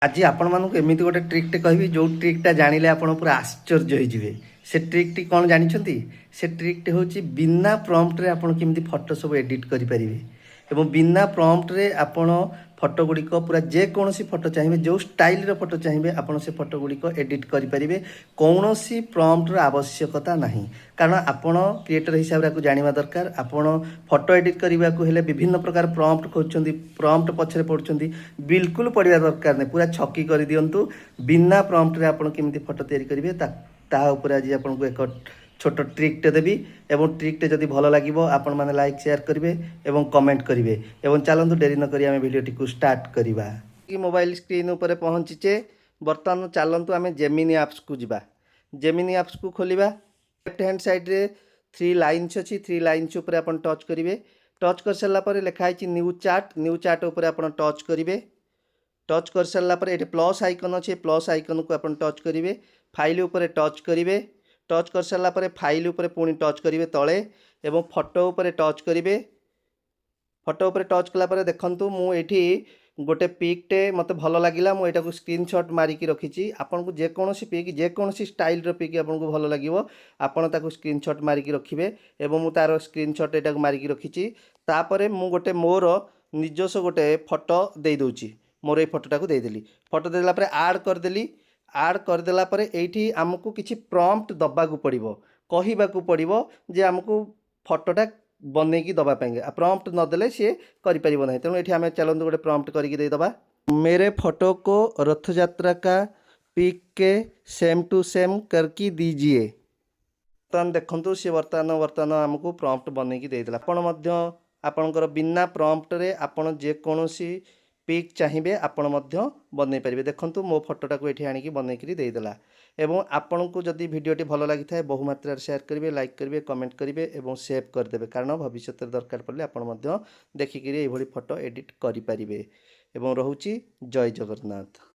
ଆଜି ଆପଣମାନଙ୍କୁ ଏମିତି ଗୋଟେ ଟ୍ରିକ୍ଟେ କହିବି, ଯେଉଁ ଟ୍ରିକ୍ଟା ଜାଣିଲେ ଆପଣ ପୁରା ଆଶ୍ଚର୍ଯ୍ୟ ହେଇଯିବେ। ସେ ଟ୍ରିକ୍ଟି କ'ଣ ଜାଣିଛନ୍ତି? ସେ ଟ୍ରିକ୍ଟି ହେଉଛି ବିନା ପ୍ରମ୍ପ୍ଟରେ ଆପଣ କେମିତି ଫଟୋ ସବୁ ଏଡ଼ିଟ୍ କରିପାରିବେ ଏବଂ ବିନା ପ୍ରମ୍ପ୍ଟରେ ଆପଣ ଫଟୋ ଗୁଡ଼ିକ ପୁରା ଯେକୌଣସି ଫଟୋ ଚାହିଁବେ, ଯେଉଁ ଷ୍ଟାଇଲର ଫଟୋ ଚାହିଁବେ, ଆପଣ ସେ ଫଟୋ ଗୁଡ଼ିକ ଏଡ଼ିଟ୍ କରିପାରିବେ। କୌଣସି ପ୍ରମ୍ପ୍ଟର ଆବଶ୍ୟକତା ନାହିଁ। କାରଣ ଆପଣ କ୍ରିଏଟର ହିସାବରେ ଆକୁ ଜାଣିବା ଦରକାର। ଆପଣ ଫଟୋ ଏଡ଼ିଟ୍ କରିବାକୁ ହେଲେ ବିଭିନ୍ନ ପ୍ରକାର ପ୍ରମ୍ପ୍ଟ ଖୋଜୁଛନ୍ତି, ପ୍ରମ୍ପ୍ଟ ପଛରେ ପଡ଼ୁଛନ୍ତି। ବିଲକୁଲ ପଡ଼ିବା ଦରକାର ନାହିଁ। ପୁରା ଛକି କରିଦିଅନ୍ତୁ। ବିନା ପ୍ରମ୍ପ୍ଟରେ ଆପଣ କେମିତି ଫଟୋ ତିଆରି କରିବେ, ତାହା ଉପରେ ଆଜି ଆପଣଙ୍କୁ ଏକ ଛୋଟ ଟ୍ରିକ୍ଟେ ଦେବି ଏବଂ ଟ୍ରିକ୍ଟେ ଯଦି ଭଲ ଲାଗିବ, ଆପଣମାନେ ଲାଇକ୍, ସେୟାର କରିବେ ଏବଂ କମେଣ୍ଟ କରିବେ। ଏବଂ ଚାଲନ୍ତୁ, ଡେରି ନ କରି ଆମେ ଭିଡ଼ିଓଟିକୁ ଷ୍ଟାର୍ଟ କରିବା। ମୋବାଇଲ ସ୍କ୍ରିନ୍ ଉପରେ ପହଞ୍ଚିଛେ। ବର୍ତ୍ତମାନ ଚାଲନ୍ତୁ, ଆମେ ଜେମିନି ଆପ୍ସକୁ ଯିବା। ଜେମିନି ଆପ୍ସକୁ ଖୋଲିବା। ଲେଫ୍ଟ ହ୍ୟାଣ୍ଡ ସାଇଡ଼୍ରେ ଥ୍ରୀ ଲାଇନ୍ସ ଅଛି। ଥ୍ରୀ ଲାଇନ୍ସ ଉପରେ ଆପଣ ଟଚ୍ କରିବେ। ଟଚ୍ କରିସାରିଲା ପରେ ଲେଖା ହେଇଛି ନ୍ୟୁ ଚାଟ୍। ନ୍ୟୁ ଚାଟ୍ ଉପରେ ଆପଣ ଟଚ୍ କରିବେ। ଟଚ୍ କରିସାରିଲା ପରେ ଏଠି ପ୍ଲସ୍ ଆଇକନ୍ ଅଛି। ପ୍ଲସ୍ ଆଇକନ୍କୁ ଆପଣ ଟଚ୍ କରିବେ। ଫାଇଲ୍ ଉପରେ ଟଚ୍ କରିବେ। ଟଚ୍ କରିସାରିଲା ପରେ ଫାଇଲ୍ ଉପରେ ପୁଣି ଟଚ୍ କରିବେ ତଳେ ଏବଂ ଫଟୋ ଉପରେ ଟଚ୍ କରିବେ। ଫଟୋ ଉପରେ ଟଚ୍ କଲା ପରେ ଦେଖନ୍ତୁ, ମୁଁ ଏଇଠି ଗୋଟେ ପିକ୍ଟେ ମୋତେ ଭଲ ଲାଗିଲା, ମୁଁ ଏଇଟାକୁ ସ୍କ୍ରିନସଟ୍ ମାରିକି ରଖିଛି। ଆପଣଙ୍କୁ ଯେକୌଣସି ପିକ୍, ଯେକୌଣସି ଷ୍ଟାଇଲର ପିକ୍ ଆପଣଙ୍କୁ ଭଲ ଲାଗିବ, ଆପଣ ତାକୁ ସ୍କ୍ରିନସଟ୍ ମାରିକି ରଖିବେ ଏବଂ ମୁଁ ତା'ର ସ୍କ୍ରିନସଟ୍ ଏଇଟାକୁ ମାରିକି ରଖିଛି। ତାପରେ ମୁଁ ଗୋଟେ ମୋର ନିଜସ୍ୱ ଗୋଟେ ଫଟୋ ଦେଇଦେଉଛି। ମୋର ଏଇ ଫଟୋଟାକୁ ଦେଇଦେଲି। ଫଟୋ ଦେଇଦେଲା ପରେ ଆଡ଼୍ କରିଦେଲି। ଆଡ଼୍ କରିଦେଲା ପରେ ଏଇଠି ଆମକୁ କିଛି ପ୍ରମ୍ପ୍ଟ ଦେବାକୁ ପଡ଼ିବ, କହିବାକୁ ପଡ଼ିବ ଯେ ଆମକୁ ଫଟୋଟା ବନେଇକି ଦେବା ପାଇଁ। ପ୍ରମ୍ପ୍ଟ ନଦେଲେ ସିଏ କରିପାରିବ ନାହିଁ। ତେଣୁ ଏଠି ଆମେ ଚାଲନ୍ତୁ, ଗୋଟେ ପ୍ରମ୍ପ୍ଟ କରିକି ଦେଇଦେବା। "मेरे फोटो को रथ यात्रा का पिक के सेम टू सेम करके दीजिए।" ବର୍ତ୍ତମାନ ଦେଖନ୍ତୁ, ସିଏ ବର୍ତ୍ତମାନ ବର୍ତ୍ତମାନ ଆମକୁ ପ୍ରମ୍ପ୍ଟ ବନେଇକି ଦେଇଦେଲା। ଆପଣ ମଧ୍ୟ ଆପଣଙ୍କର ବିନା ପ୍ରମ୍ପ୍ଟରେ ଆପଣ ଯେକୌଣସି ପିକ୍ ଚାହିଁବେ, ଆପଣ ମଧ୍ୟ ବନେଇ ପାରିବେ। ଦେଖନ୍ତୁ, ମୋ ଫଟୋଟାକୁ ଏଠି ଆଣିକି ବନେଇକିରି ଦେଇଦେଲା। ଏବଂ ଆପଣଙ୍କୁ ଯଦି ଭିଡ଼ିଓଟି ଭଲ ଲାଗିଥାଏ, ବହୁ ମାତ୍ରାରେ ସେୟାର କରିବେ, ଲାଇକ୍ କରିବେ, କମେଣ୍ଟ କରିବେ ଏବଂ ସେଭ୍ କରିଦେବେ। କାରଣ ଭବିଷ୍ୟତରେ ଦରକାର ପଡ଼ିଲେ ଆପଣ ମଧ୍ୟ ଦେଖିକିରି ଏଇଭଳି ଫଟୋ ଏଡ଼ିଟ୍ କରିପାରିବେ। ଏବଂ ରହୁଛି, ଜୟ ଜଗନ୍ନାଥ।